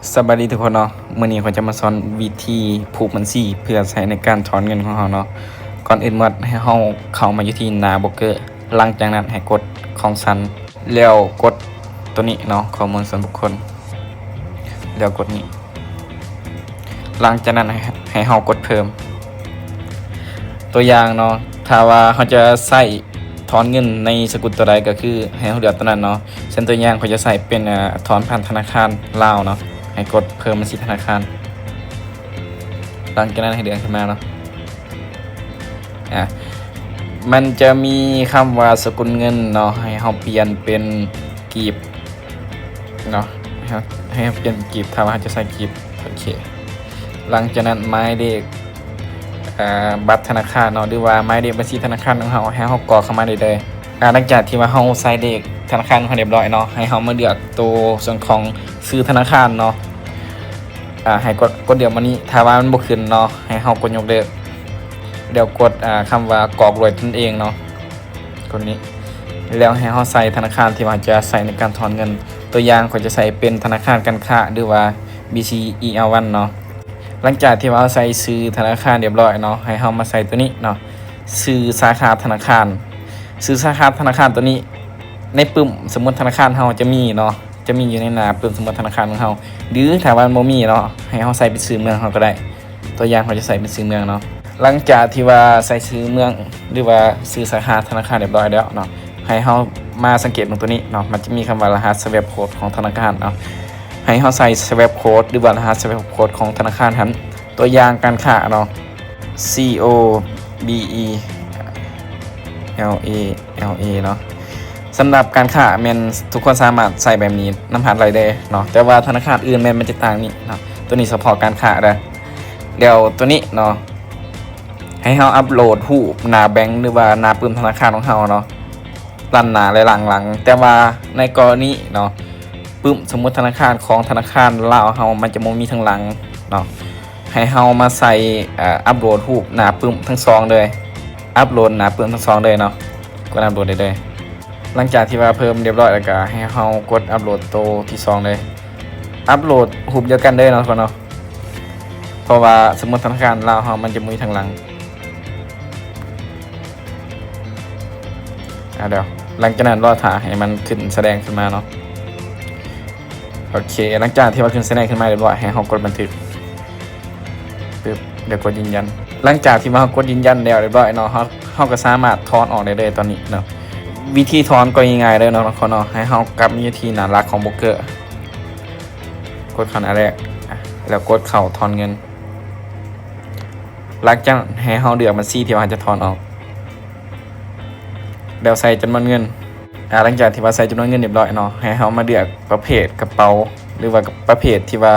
ສະບາຍດີທຸກຄົນເນາະ, ມື້ນີ້ຂ້ອຍຈະມາສອນວິທີຜູກບັນຊີເພື່ອໃຊ້ໃນການຖອນເງິນຂອງເຮົາເນາະ. ກ່ອນອື່ນໝົດໃຫ້ເຮົາເຂົ້າມາຢູ່ທີ່ໜ້າໂບຣກເກີ, ຫຼັງຈາກນັ້ນໃຫ້ກົດຂອງສັນ ແລ້ວກົດໂຕນີ້ເນາະ, ຂໍ້ມູນສ່ວນບຸກຄົນ ແລ້ວກົດນີ້. ຫຼັງຈາກນັ້ນໃຫ້ ໃຫ້ເຮົາກົດເພີ່ມ. ຕົວຢ່າງເນາະ, ຖ້າວ່າເຮົາຈະໃຊ້ ຖອນເງິນໃນສະກຸນໂຕໃດກໍຄືໃຫ້ເຮົາເລືອກໂຕນັ້ນເນາະ. ເຊັ່ນຕົວຢ່າງ ຂ້ອຍຈະໃຊ້ເປັນ ອາ ຖອນຜ່ານທະນາຄານລາວເນາະ, ໃຫ້ກົດເພີ່ມບັນຊີທະນາຄານ. ຫຼັງຈາກນັ້ນໃຫ້ເລື່ອນຂຶ້ນມາເນາະ, ອາ ມັນຈະມີຄຳວ່າສະກຸນເງິນເນາະ, ໃຫ້ເຮົາປ່ຽນເປັນກີບເນາະ, ໃຫ້ເຮົາ ໃຫ້ເຮົາປ່ຽນເປັນກີບ ຖ້າວ່າເຮົາຈະໃຊ້ກີບ. ໂອເຄ, ຫຼັງຈາກນັ້ນໝາຍເລກ ອາ ບັດທະນາຄານເນາະ ຫຼືວ່າໝາຍເລກບັນຊີທະນາຄານຂອງເຮົາ, ໃຫ້ເຮົາກອກເຂົ້າມາໄດ້ເລີຍ. ອາ ຫຼັງຈາກທີ່ວ່າເຮົາໃສ່ເລກທະນາຄານຂອງເຮົາຮຽບຮ້ອຍເນາະ, ໃຫ້ເຮົາມາເລືອກໂຕສ່ວນຂອງຊື່ທະນາຄານເນາະ. ອາ ໃຫ້ກົດ ກົດເລືອກມານີ້, ຖ້າວ່າມັນບໍ່ຂຶ້ນເນາະ ໃຫ້ເຮົາກົດຍົກເລີກ, ແລ້ວກົດ ອາ ຄຳວ່າກອກດ້ວຍຕົນເອງເນາະ, ກົດນີ້. ແລ້ວໃຫ້ເຮົາໃສ່ທະນາຄານທີ່ວ່າຈະໃຊ້ໃນການຖອນເງິນ. ຕົວຢ່າງ ຂ້ອຍຈະໃສ່ເປັນທະນາຄານການຄ້າ ຫຼືວ່າ ບີຊີອີແອລວັນເນາະ. ຫຼັງຈາກທີ່ວ່າເຮົາໃສ່ຊື່ທະນາຄານຮຽບຮ້ອຍເນາະ, ໃຫ້ເຮົາມາໃສ່ໂຕນີ້ເນາະ, ຊື່ສາຂາທະນາຄານ. ຊື່ສາຂາທະນາຄານໂຕນີ້ ໃນປຶ້ມສະໝຸດທະນາຄານເຮົາຈະມີເນາະ, ຈະມີຢູ່ໃນໜ້າປຶ້ມສະໝຸດທະນາຄານຂອງເຮົາ, ຫຼືຖ້າວ່າມັນບໍ່ມີເນາະ ໃຫ້ເຮົາໃສ່ເປັນຊື່ເມືອງເຮົາກໍໄດ້. ຕົວຢ່າງ ເຮົາຈະໃສ່ເປັນຊື່ເມືອງເນາະ. ຫຼັງຈາກທີ່ວ່າໃສ່ຊື່ເມືອງ ຫຼືວ່າຊື່ສາຂາທະນາຄານຮຽບຮ້ອຍແລ້ວເນາະ, ໃຫ້ເຮົາມາສັງເກດເບິ່ງໂຕນີ້ເນາະ, ມັນຈະມີຄຳວ່າລະຫັດສະແວັບໂຄດຂອງທະນາຄານເນາະ. ໃຫ້ເຮົາໃສ່ສະແວັບໂຄດ ຫຼືວ່າລະຫັດສະແວັບໂຄດຂອງທະນາຄານຫັ້ນ. ຕົວຢ່າງການຄ້າເນາະ, ຊີໂອບີອີແອລເອແອລເອເນາະ. ສຳລັບການຄ້າແມ່ນທຸກຄົນສາມາດໃຊ້ແບບນີ້ນຳຮັດໄດ້ເລີຍເນາະ, ແຕ່ວ່າທະນາຄານອື່ນແມ່ນມັນຈະຕ່າງນີ້ເນາະ. ໂຕນີ້ສະເພາະການຄ້າເດີ. ແລ້ວໂຕນີ້ເນາະ, ໃຫ້ເຮົາອັບໂຫຼດຮູບໜ້າແບັງ ຫຼືວ່າໜ້າປຶ້ມທະນາຄານຂອງເຮົາເນາະ, ດ້ານໜ້າ ແລະ ດ້ານຫຼັງ. ແຕ່ວ່າໃນກໍລະນີເນາະ, ປຶ້ມສະໝຸດທະນາຄານຂອງທະນາຄານລາວເຮົາ ມັນຈະບໍ່ມີທາງຫຼັງເນາະ, ໃຫ້ເຮົາມາໃສ່ ເອີ ອັບໂຫຼດຮູບໜ້າປຶ້ມທັງສອງເລີຍ, ອັບໂຫຼດໜ້າປຶ້ມທັງສອງເລີຍເນາະ. ກົດອັບໂຫຼດໄດ້ເລີຍ. ຫຼັງຈາກທີ່ວ່າເພີ່ມຮຽບຮ້ອຍແລ້ວ ກໍໃຫ້ເຮົາກົດອັບໂຫຼດໂຕທີສອງເລີຍ. ອັບໂຫຼດຮູບດຽວກັນເລີຍເນາະ ເນາະ, ເພາະວ່າສະໝຸດທະນາຄານລາວເຮົາມັນຈະບໍ່ມີທາງຫຼັງ. ອາ ດຽວ ຫຼັງຈາກນັ້ນລໍຖ້າໃຫ້ມັນຂຶ້ນສະແດງຂຶ້ນມາເນາະ. ໂອເຄ, ຫຼັງຈາກທີ່ວ່າຂຶ້ນສະແດງຂຶ້ນມາຮຽບຮ້ອຍ ໃຫ້ເຮົາກົດບັນທຶກ. ປຶບ ແລ້ວກົດຢືນຢັນ. ຫຼັງຈາກທີ່ວ່າເຮົາກົດຢືນຢັນແລ້ວຮຽບຮ້ອຍເນາະ, ເຮົາ ເຮົາກໍສາມາດຖອນອອກໄດ້ເລີຍຕອນນີ້ເນາະ. ວິທີຖອນກໍງ່າຍໆເລີຍເນາະ ເນາະ, ເນາະ, ໃຫ້ເຮົາກັບມາຢູ່ທີ່ໜ້າຫຼັກຂອງໂບຣກເກີ, ກົດເຂົ້າໜ້າແລກ ອາ ແລ້ວກົດເຂົ້າຖອນເງິນ. ຫຼັງຈາກນັ້ນໃຫ້ເຮົາເລືອກບັນຊີທີ່ວ່າເຮົາຈະຖອນອອກ ແລ້ວໃສ່ຈຳນວນເງິນ. ອາ ຫຼັງຈາກທີ່ວ່າໃສ່ຈຳນວນເງິນຮຽບຮ້ອຍເນາະ, ໃຫ້ເຮົາມາເລືອກປະເພດກະເປົາ ຫຼືວ່າປະເພດທີ່ວ່າ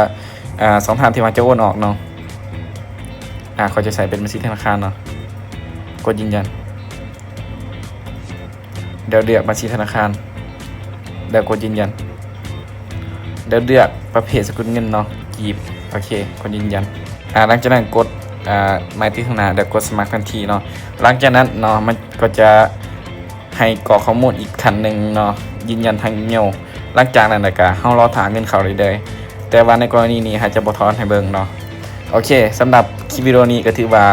ອາ ຊ່ອງທາງທີ່ວ່າຈະໂອນອອກເນາະ. ອາ ຂ້ອຍຈະໃສ່ເປັນບັນຊີທະນາຄານເນາະ, ກົດຢືນຢັນ. ແລ້ວເລືອກບັນຊີທະນາຄານ ແລ້ວກົດຢືນຢັນ. ແລ້ວເລືອກປະເພດສະກຸນເງິນເນາະ, ກີບ. ໂອເຄ, ກົດຢືນຢັນ. ອາ ຫຼັງຈາກນັ້ນກົດ ອາ ໝາຍຕິກທາງໜ້າ ແລ້ວກົດສະໝັກທັນທີເນາະ. ຫຼັງຈາກນັ້ນເນາະ ມັນກໍຈະໃຫ້ກອກຂໍ້ມູນອີກຂັ້ນໜຶ່ງເນາະ, ຢືນຢັນທາງອີເມວ. ຫຼັງຈາກນັ້ນແລ້ວກະເຮົາລໍຖ້າເງິນເຂົ້າໄດ້ເລີຍ, ແຕ່ວ່າໃນກໍລະນີນີ້ເຮົາຈະບໍ່ຖອນໃຫ້ເບິ່ງເນາະ. ໂອເຄ, ສຳລັບຄລິບວິດີໂອນີ້ກໍຖືວ່າ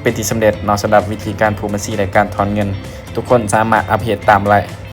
ເປັນທີ່ສຳເລັດເນາະ, ສຳລັບວິທີການຜູກບັນຊີ ແລະ ການຖອນເງິນ. ທຸກຄົນສາມາດເອົາໄປເຮັດຕາມໄດ້.